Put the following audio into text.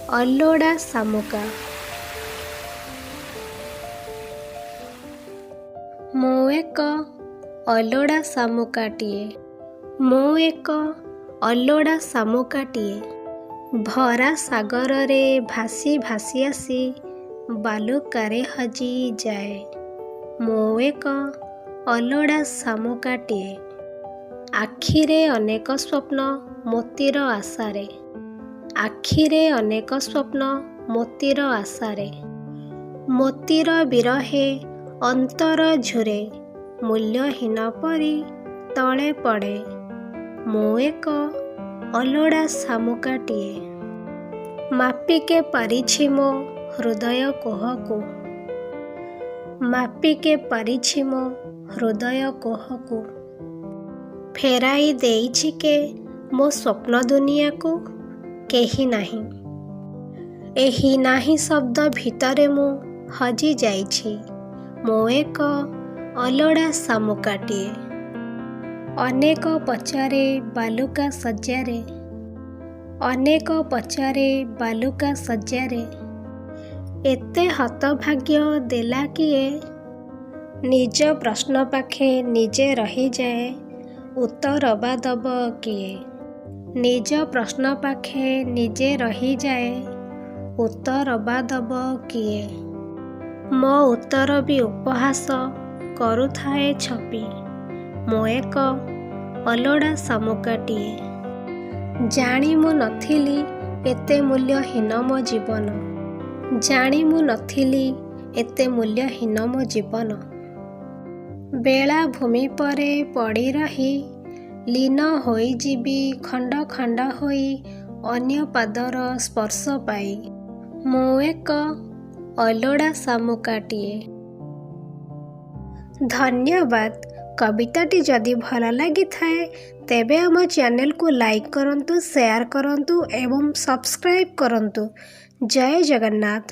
ଅଲୋଡ଼ା ଶାମୁକା। ମୁଁ ଏକ ଅଲୋଡ଼ା ଶାମୁକାଟିଏ। ମୁଁ ଏକ ଅଲୋଡ଼ା ଶାମୁକାଟିଏ। ଭରା ସାଗରରେ ଭାସି ଭାସି ଆସି ବାଲୁକାରେ ହଜିଯାଏ। ମୁଁ ଏକ ଅଲୋଡ଼ା ଶାମୁକାଟିଏ। ଆଖିରେ ଅନେକ ସ୍ୱପ୍ନ ମୋତିର ଆଶାରେ। ଆଖିରେ ଅନେକ ସ୍ୱପ୍ନ ମୋତିର ଆଶାରେ। ମୋତିର ବିରହେ ଅନ୍ତର ଝୁରେ, ମୂଲ୍ୟହୀନ ପରି ତଳେ ପଡ଼େ। ମୁଁ ଏକ ଅଲୋଡ଼ା ଶାମୁକାଟିଏ। ମାପି କେ ପାରିଛି ମୋ ହୃଦୟ କୋହକୁ। ମାପି କେ ପାରିଛି ମୋ ହୃଦୟ କୋହକୁ। ଫେରାଇ ଦେଇଛି କେ ମୋ ସ୍ୱପ୍ନ ଦୁନିଆକୁ? କେହି ନାହିଁ। ଏହି ନାହିଁ ଶବ୍ଦ ଭିତରେ ମୁଁ ହଜିଯାଇଛି। ମୁଁ ଏକ ଅଲୋଡ଼ା ଶାମୁକାଟିଏ। ଅନେକ ପଚାରେ ବାଲୁକା ଶଯ୍ୟାରେ। ଅନେକ ପଚାରେ ବାଲୁକା ଶଯ୍ୟାରେ। ଏତେ ହତଭାଗ୍ୟ ଦେଲା କିଏ? ନିଜ ପ୍ରଶ୍ନ ପାଖେ ନିଜେ ରହିଯାଏ, ଉତ୍ତର ବା ଦବ କିଏ? ନିଜ ପ୍ରଶ୍ନ ପାଖେ ନିଜେ ରହିଯାଏ, ଉତ୍ତର ବା ଦବ କିଏ? ମୋ ଉତ୍ତର ବି ଉପହାସ କରୁଥାଏ ଛପି। ମୁଁ ଏକ ଅଲୋଡ଼ା ଶାମୁକାଟିଏ। ଜାଣି ମୁଁ ନଥିଲି ଏତେ ମୂଲ୍ୟହୀନ ମୋ ଜୀବନ। ଜାଣି ମୁଁ ନଥିଲି ଏତେ ମୂଲ୍ୟହୀନ ମୋ ଜୀବନ। ବେଳାଭୂମି ପରେ ପଡ଼ି ରହି ଲୀନ ହୋଇଯିବି ଖଣ୍ଡ ଖଣ୍ଡ ହୋଇ ଅନ୍ୟ ପାଦର ସ୍ପର୍ଶ ପାଇ। ମୁଁ ଏକ ଅଲୋଡ଼ା ଶାମୁକାଟିଏ। ଧନ୍ୟବାଦ। କବିତାଟି ଯଦି ଭଲ ଲାଗିଥାଏ, ତେବେ ଆମ ଚ୍ୟାନେଲକୁ ଲାଇକ୍ କରନ୍ତୁ, ସେୟାର କରନ୍ତୁ ଏବଂ ସବସ୍କ୍ରାଇବ୍ କରନ୍ତୁ। ଜୟ ଜଗନ୍ନାଥ।